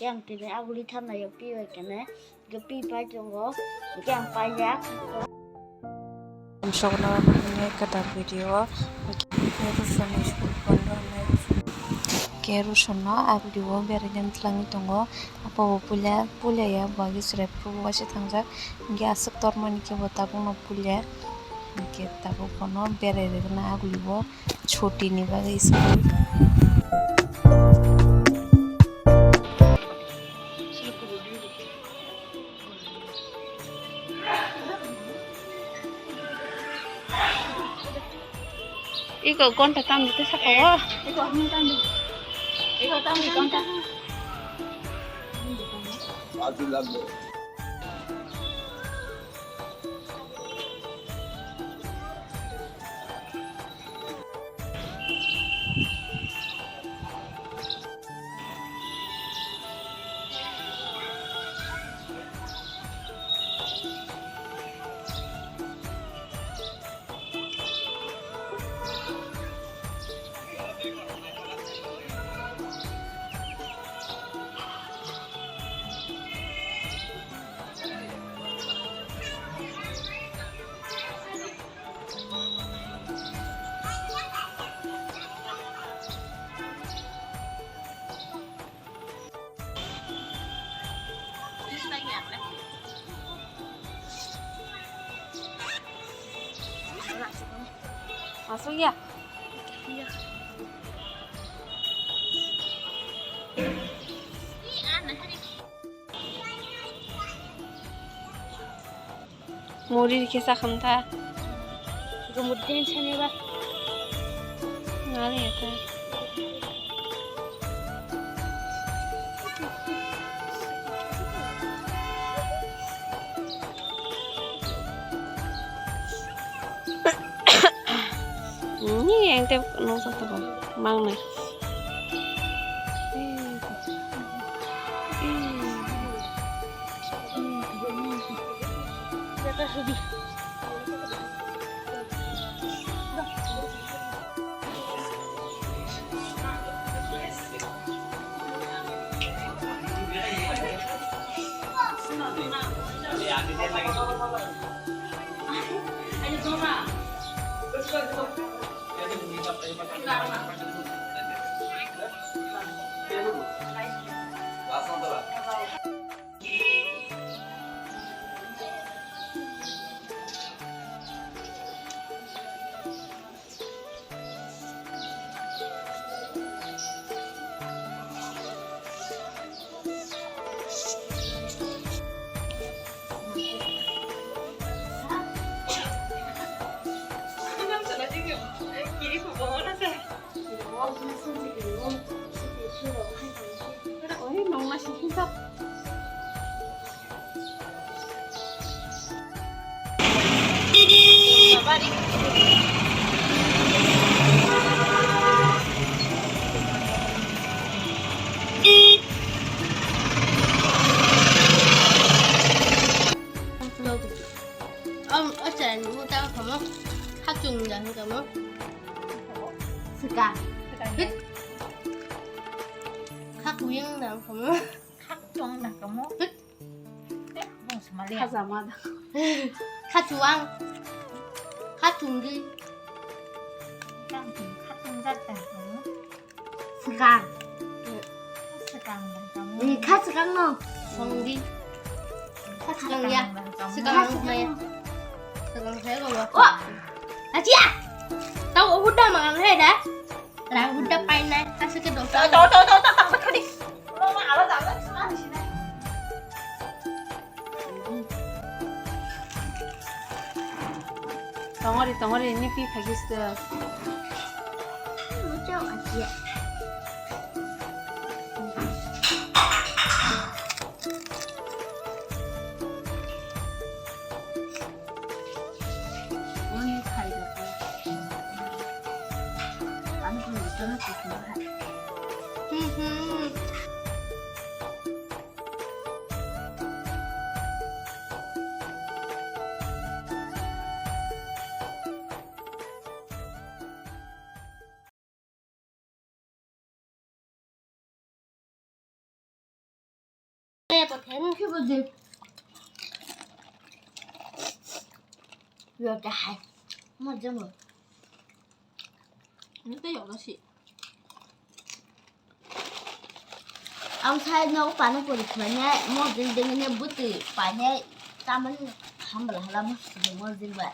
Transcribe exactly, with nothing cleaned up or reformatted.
Yang tini aguli thana yo pi bai kene, ke pi pai tongo, yang pai ya. Sokno nini kwtal video o Kerusoni school bondo hwnwi Kerusonno aguli o berai den twlangwi tongo. Apo bo puila, puila ya, bo agi chwrai phuru waisa thangjak. Hingke aswk tormani khe bo tabukno puila. Hingke tabuk bono berai rwgwna aguli o. Choti ni bagwi school. Iko gonta tam dite saka o. Iko tam di. Iko tam di gonta. Masuk ya? Iya. Muri rikhe chakhamtha. Gumut den saneba. Ngari ata. Ni yang te nungsa toko. Mang nai. Om, o chwrai ni mung tang kamo, khachung jang kamo. Swkang. Swkang. Hit. Khak wing jang kamo. Khak tong jang kamo. Hit. Eh, bung sumali. Khajama jang. Khachuang. Khachunggi. Khachung jat jang kamo. Swkang. Swkang bangkang. Ni kha swkang no. Songdi. Kha swkang ya. Swkang swkang no. Swkang saya ko. Oh. Achia. Tau udah makan saya dah. Rang udah paina. Kasih ke dong. Tau tau tau tau tau tau tadi. Mama ala ala. Tongori, tongori, ni pi phagis de. Muchau aja. Oni khai da. Ani ko ni to na ko hai. Hmm, hmm. Eh, pothen. Kibo de. Yo ta hai. Mo jemo. Ini teh yaudah sih. Ang sai no pani puri khwlai ne, mo jin ding ne buti pai ne, taman hambal hala mo sidi mo jin ba.